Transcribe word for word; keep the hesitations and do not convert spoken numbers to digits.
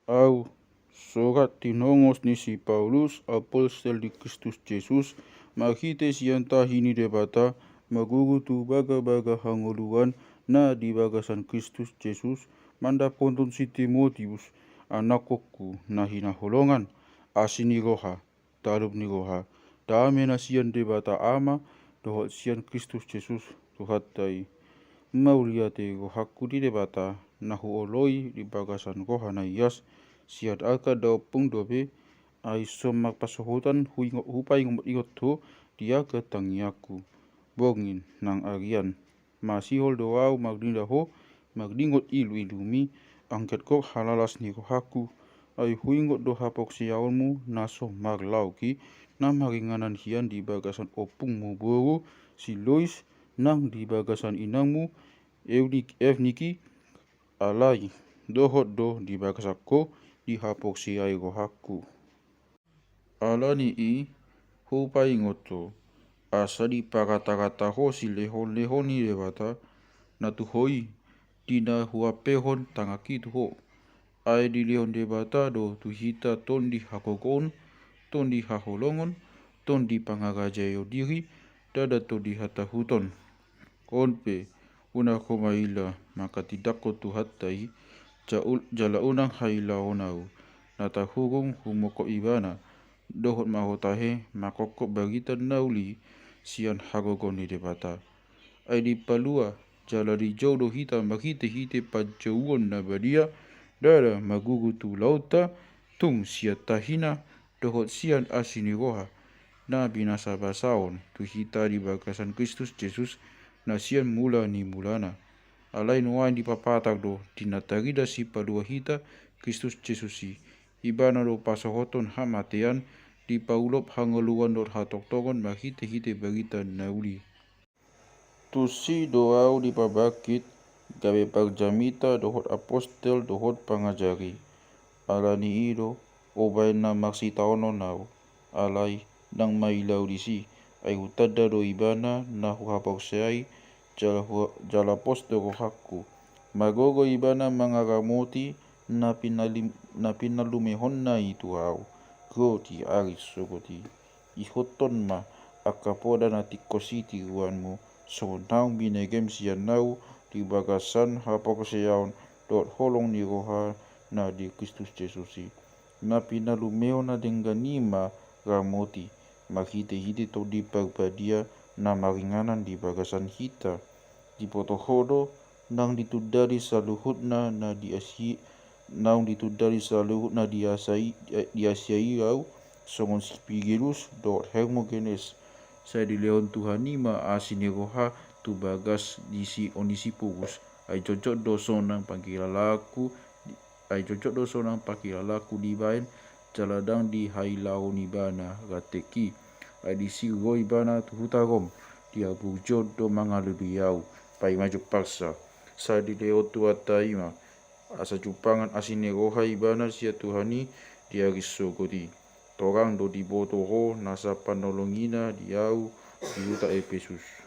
Au, sorat tinongos ni si Paulus, apostel ni Kristus Jesus, marhite sian tahi ni Debata, margogo tu bagabaga hangoluan na di bagasan Kristus Jesus, mandapothon si Timoteus, anakkonku na hinaholongan, asi ni roha, talup ni roha, dame na sian Debata Ama dohot sian Kristus Jesus Tuhanta i. Mauliate rohangku di Debata, na huoloi di bagasan roha na ias, sian angka daompung dope, ai so marpasohotan huingot, hupaingot-ingot ho di angka tangiangku. Borngin nang arian, masihol do au marnida ho, marningot iluilumi, anggiat gok halalas ni rohangku, ai huingot do haporseaonmu na so marlaok i, na maringanan hian di bagasan ompungmu boru, si Lois, nang di bagasan inangmu, Eunik-, Euniki, alai dohot do di bagasan ho, dihaporseai rohangku. Ala ni i, hupaingot ho, asa diparatarata ho silehonlehon ni Debata, na tu ho i, di na huampehon tanganki tu ho. Ai dilehon Debata do tu hita tondi hagogoon, tondi haholongon, tondi pangarajaion diri, ndada tondi hatahuton. On pe, unang ho maila manghatindanghon Tuhanta i, ja-, jala unang hailaon au, na tahurung humongkop Ibana, dohot ma ho tahe mangkophop barita na uli sian hagogoon ni Debata. Ai dipalua, jala dijou do hita marhitehite panjouon na badia, ndada margogo tu ulaonta, tung sian tahina, dohot sian asi ni roha, na binasabasaon tu hita di bagasan Kristus Jesus, na sian mula ni mulana. Alai nuaeng dipapatar do, di na tarida Sipalua hita, Kristus Jesus i, Ibana do pasohothon hamatean, dipaulop hangoluan dohot hatongtongon marhitehite barita na uli. Tusi do au dipabangkit, gabe parjamita dohot apostel dohot pangajari. Ala ni i do, umbahen na marsitaonon au, alai ndang maila au disi, ai hutanda do Ibana na huhaporseai, jala hu-, jala pos do rohangku. Margogo Ibana mangaramoti na pinalim-, na pinalumehonna i tu au, ro di ari sogot i. Ihuthon ma angka poda na tingkos i tiruanmu, songon naung binegem sian au di bagasan haporseaon dohot holong ni roha na di Kristus Jesus i. Na pinalumehon na denggan i ma ramoti, marhitehite Tondi Parbadia na maringanan di bagasan hita. Diboto ho do, naung ditundadi saluhutna na di Asi-, naung ditundadi saluhutna di Asia i, eh, di Asia i au, songon si Pigelus dohot Hermogenes. Sai dilehon Tuhan i ma asi ni roha tu bagas di si Onesiporus. Ai jotjot do sonang pangkilalaanku, ai jotjot do sonang pangkilalaanku dibaen, jala ndang dihailaon ibana gantengki. Ai disi ro ibana tu huta Rom, di haburjuon do mangalului au, paima jumparsa. Sai dilehon Tuhanta i ma, asa jumpangan asi ni roha ibana sian Tuhan i di ari sogot i. Torang do diboto ho nasa panolongina di au di huta Epesus.